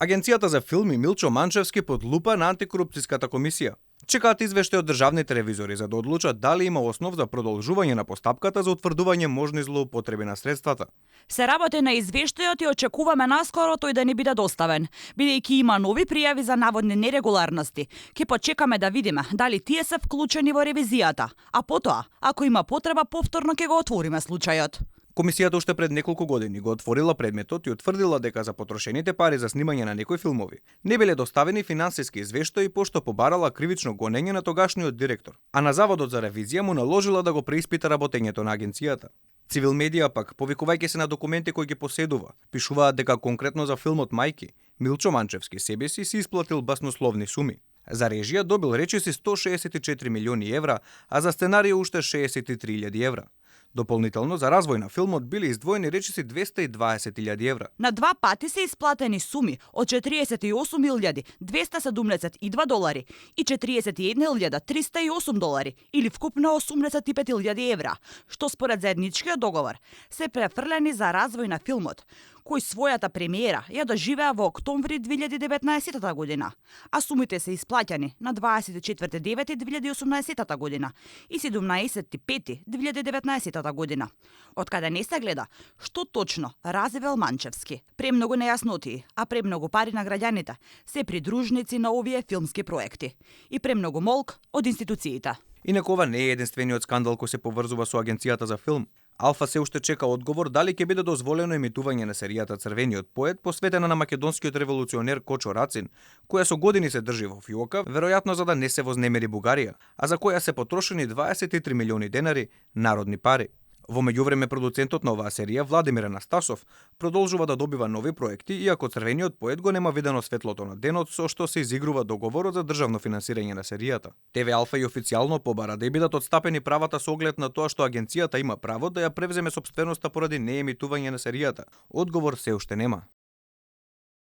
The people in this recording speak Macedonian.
Агенцијата за филм и Милчо Манчевски под лупа на антикорупцијската комисија. Чекаат извештај од државните ревизори за да одлучат дали има основ за продолжување на постапката за утврдување можни злоупотреби на средствата. Се работи на извештајот и очекуваме наскоро тој да ни биде доставен, бидејќи има нови пријави за наводни нерегуларности. Ке почекаме да видиме дали тие се вклучени во ревизијата, а потоа, ако има потреба, повторно ќе го отвориме случајот. Комисијата уште пред неколку години го отворила предметот и утврдила дека за потрошените пари за снимање на некои филмови не биле доставени финансиски извештаи пошто побарала кривично гонење на тогашниот директор, а на Заводот за ревизија му наложила да го преиспита работењето на агенцијата. Цивил медија пак, повикувајќи се на документи кои ги поседува, пишуваат дека конкретно за филмот Мајки, Милчо Манчевски себе си исплатил баснословни суми. За режија добил речиси 164 милиони евра, а за сценарио уште 63.000 евра. Дополнително за развој на филмот били издвоени речиси 220.000 евра. На два пати се исплатени суми од 48.272 долари и 41.308 долари, или вкупно 85.000 евра, што според заедничкиот договор се префрлени за развој на филмот, кој својата премиера ја доживеа во октомври 2019 година, а сумите се исплаќани на 24.9.2018 година и 17.5.2019 година. Од каде не се гледа што точно развил Манчевски. Премногу нејаснотии, а премногу пари на граѓаните се придружници на овие филмски проекти и премногу молк од институциите. Инаку ова не е единствениот скандал кој се поврзува со агенцијата за филм. Алфа се уште чека одговор дали ќе биде дозволено емитување на серијата Црвениот поет, посветена на македонскиот револуционер Кочо Рацин, која со години се држи во фиока, веројатно за да не се вознемери Бугарија, а за која се потрошени 23 милиони денари народни пари. Во меѓувреме продуцентот на оваа серија, Владимир Анастасов, продолжува да добива нови проекти, иако Црвениот поет го нема видено светлото на денот со што се изигрува договорот за државно финансирање на серијата. ТВ Алфа и официјално побара да бидат отстапени правата со оглед на тоа што агенцијата има право да ја превземе сопственоста поради неемитување на серијата. Одговор се уште нема.